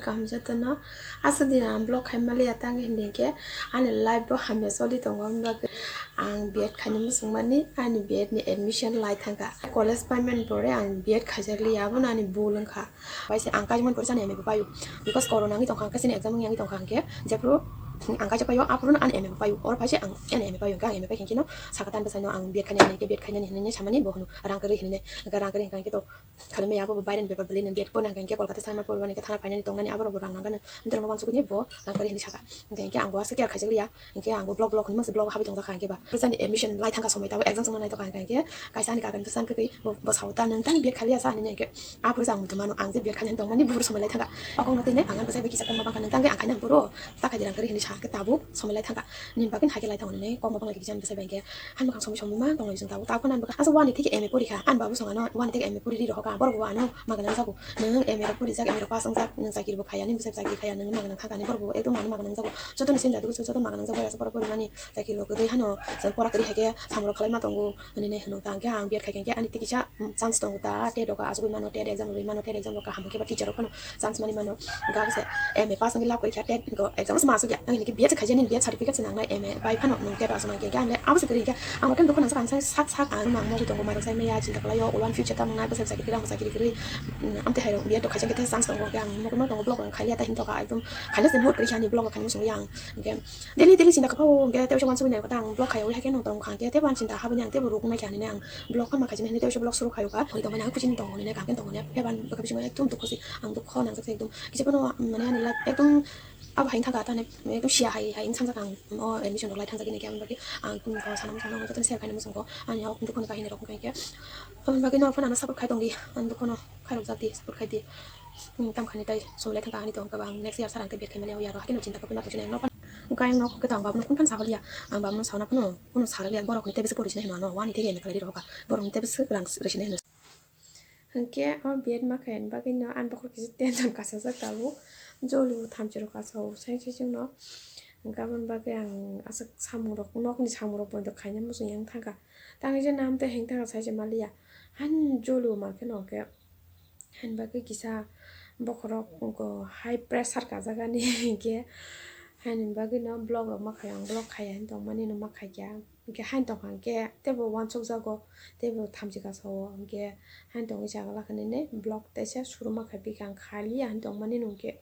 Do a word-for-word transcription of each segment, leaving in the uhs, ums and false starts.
Kaham jotono. Aswk din ang vlog khai maliya, tang hini khe ani life bo hamya choli tongo, wng bagwi ang B Ed khaina muchung mani, ani B Ed ni admission lai thangkha. College paimani pore ang B Ed khaijak liya, abono ani bul wngkha. Bai se ang kaijak mani pore se ani M A bo paio, because corona wngwi tongkha, hwnkhe chini exam wngya wngwi tongkha, hwnkhe jephuru ang kaijak paio, aphuru ani M A bo paio, oro phai se ang ani M A paio, hwnkhe ang M A paikha, hwnkhe no sakha tan bwsaino ang B Ed khainani, hwnkhe B Ed khainani hinwi samani bo hwno rang kwrwi hinwi, hwnkhe rang kwrwi hwnkha, hwnkhe to khalai maya abo bo baireni bepar belai no B Ed pono hwnkha hwnkhe Kolkata thangma pormani hwnkhe thana phainani tongmani aborok bo rang nangani. Amtwrwngno uansukgwi bo rang kwrwi hinwi sakha. Hwnkha hwnkhe ang bo aswk care khaijak liya. Hwnkhe ang bo vlog vlog hinwi masa vlog habwi tongjak kha hwnkhe ba. Bwsani admission lai thangkha somoi tabuk exam songma naitokha hwnkha hwnkhe kaisa ani kakan bwsa kwtwi bo, bo sao ta nwng tang B Ed khaliya sa hinwi hwnkhe aphuru se ang muitu mano ang je B Ed khaliya tongmani buphuru somoi lai thangkha. Okokno tini ang ani bwsai bai kisa tongma bangkha nwng tang de ang khaina buphuru ta khaidi rang kwrwi hinwi sakhe tabuk somoi lai thangkha. Nini bagwi hai khe lai thango nini kokma bangla kisa bwsai bai hwnkhe. Ani bwkhak somoi somoi ma tonglaio chwng tabuk. Tabuk phano ani bwkhak aswk wani thik M A pori kha. Ani babu chwng ano wani thik M A pori ri rohor kha. Borok bo ano magana wng jago. Nwng M A rok pori jak, M A rok pass wng jak, nwng chakiri bo khaiya, nini bwsai chakiri khaiya, nwng magana wng kha kani. Borok bo ekdom ano magana wng jago. Jotono same jadu kwchwng jotono magana wng jago. Asa borok pori mani chakiri rok kwrwi hano chwng pora kwrwi hai khe samung rok khlai ma tongo. Nini hwno tang khe ang B Ed khai khe ani tei kisa chance tongo ta, TET rok asugwi mano, TET exam rwgwi mano, TET exam rok kaham khe ba teacher rok phano chance mani mano. Gabse M A pass wngwi lab kwrwi kha, TET rok exam se ma asugya. Ang nini khe B Ed se khaijani, B Ed certificate se nangnai, M A bai phano nwng TET aswk nang khe, ang le abo se kwrwi kha. Ang motom dukho nangsa ang sai sak sak ang mang mogwi tongo, mairok sai maya chinta kwlaio, ulan future tamo nai bwsai chakiri kwrwi, ang bo chakiri kwrwi. Amtwi hai rok B Ed rok khaijak khe chance tongo, ang mogwi ma tongo, vlog rok khaiya ta hini tokha ekdom khaina se mood kwrwi kha ani vlog rok khaina muchungwi ang. Hwnkhe daily daily chinta kwphao hwnkhe tei uaisa uansugwi nai kha ta ang vlog khaiya wi hai khe nwng tong kha hwnkhe tei bo ang chinta habani ang tei bo ruk nai kha hinwi ang vlog kha ma khaijani hinwi tei uaisa vlog suru khaio kha hwnwi tongmani ang kuchini tongo hinwi kha hwnkhe tongmani phiyaba ang bwkha bisingo ekdom dukho se ang dukho nang jak se ekdom kisa phano mane ani life ekdom abo hai wngkha ta ekdom siya hai hai wngkha ang o admission rok lai thang jak hinwi khe aboni bagwi ang tini khe sana muchung nang jotono share khaina muchung kho ani o dukho ni kahini rok wngkha hwnkhe aboni bagwi no phano ano support khai tong di ang dukho no khairok jak di support khai di. Tam khani tai somlai thangkha ani tong khe ang next year sara ang tei B Ed khaimani o yaro hakhe no chinta khe phano kuchini ang no phano wngkha ang no khe ang babo no phano sa holiya ang babo no sauna phano phano sa holiya borok ni tei bisi pori sinai hwnwi ano wani thik M A khlai ri rohor kha borok ni tei bisi rang rw sinai hwnwi. Hwnkhe o B Ed ma khaiyani bagwi no ani bokhorok kisa tension kasajak tabuk joli bo thamchi rok kasao sai sai chwngno hwnkhe aboni bagwi ang aswk samung rok nokni samung rok poito khaina muchung yang thangkha tangwi je nam tei heng thangkha sai se maliya hani joli bo mankhe no hwnkhe. Haini bagwi kisa bokhorok high pressure kajagani hinkhe haini bagwino vlog rok ma khaio ang vlog khaiya hinwi tongmani no ma khaikha hinkhe haini tongkha hinkhe teibo uansukjago teibo thamchi kasao hinkhe haini tongwi chagala khe nini vlog teisa suru ma khaipikha ang khaliya hinwi tongmani no hinkhe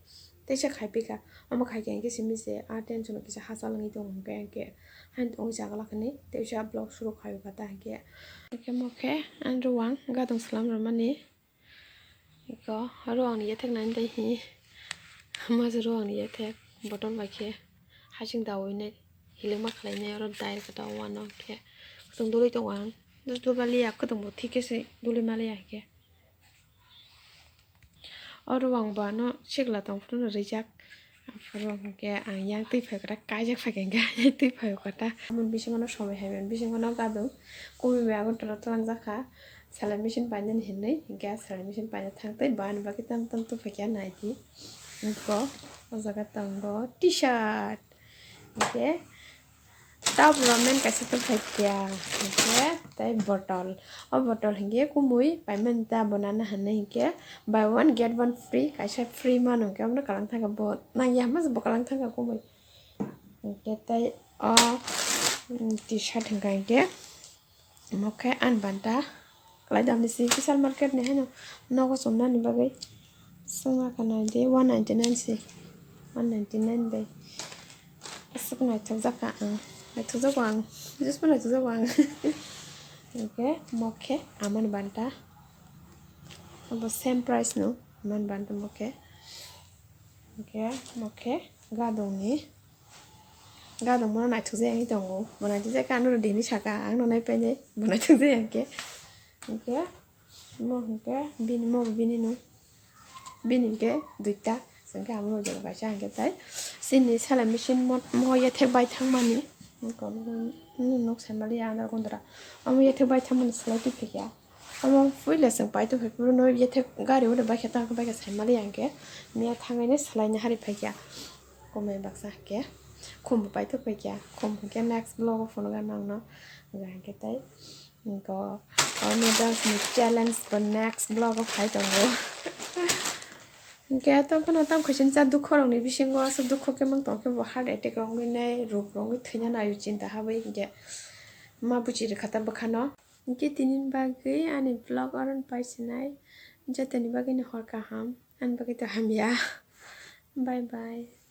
teisa khaipikha omo khaikha hinkhe simi se a tension kisa hachal wngwi tongo hinkhe hinkhe haini tongwi chagala khe ni teisa vlog suru khaio kha ta hinkhe hinkhe omo khe ang rwang gadang swlam rwmani. Eko aro ang yathek nai tei hi majaro ang yathek botol bai khe hasing dawi nai hilikma khlai nai aro dai khe dawi ano khe kwtwng duli tongo ang duli maliya kwtwng bo thik khe se duli maliya khe oro ang bo ano sikla tong phuru no rijak. Aphuru hwnkhe ang yang twi phai khe ta kaijak phai khe hwnkhe yang twi phai kha ta. Aboni bisingo no somoi hai mani bisingo no gadung kubui bai Agartala twlang jak kha selai machine painani hinwi hwnkhe selai machine paina thang tei bani bagwi tam tam tong phai kha naidi. Hwnkhe o jaga tongo T-shirt hwnkhe. Tabuk rok men kaisa tongphai kha, hwnkhe tei bottle. O bottle hinkhe kumui paimani ta bo nana hinwi hinkhe buy one get one free, kaisa free mano hinkhe omono kwlwng thangkha bo nangya hwnba se bo kwlwng thangkha kumui. Hinkhe tei o, mm, T-shirt hinkha hinkhe omo khe ani banta. Khlai damni si Vishal market ni haino nogo chumnani bagwi. Swngna kha naidi one ninety nine si. One ninety nine bai. Aswk naithokjak kha ang. Naithokjago ang. Just naithokjago ang. Hinkhe mokhe amani banta. Abo same price no. Amani banta mokhe. Hinkhe mokhe gadongni. Gadong bono naithok jai wngwi tongo. Bo naithok jai khe ano dini saka ang no naipainai. Bo naithok jai hinkhe. Hinkhe mo hinkhe bini mo bini no. Bini hinkhe duita. Hinkhe amo jora kaisa hinkhe tai. Chini selai machine mo mo yathek bai thangmani. Hinkhe nok saimali ya andar gondra. Amo yathek bai thangmani selai twi phikya. Omo puila chwng paithago phuru no yathek gari o baikha tang baikha saimali ya hinkhe miya thangwi selai ni hari phaikha komai baksa hinkhe khum bo paithago phaikha khum hinkhe next vlog o phunukgwi ang nangno hinkhe tei hinkhe o noodles ni challenge bo next vlog o phai tongo. Hwnkhe tongphano tamo kaisa cha dukho rokni bisingo aswk dukho khe mang tongkhe bo heart attack rok wngwi nai, ruk rok wngwi thwina naio chinta habwi hwnkhe ma buchi rwkha ta bwkhano. Hwnkhe tini bagwi ani vlog oro no paisinai, jotoni bagwi no hor kaham, ani bagwi to hamya. Bye bye.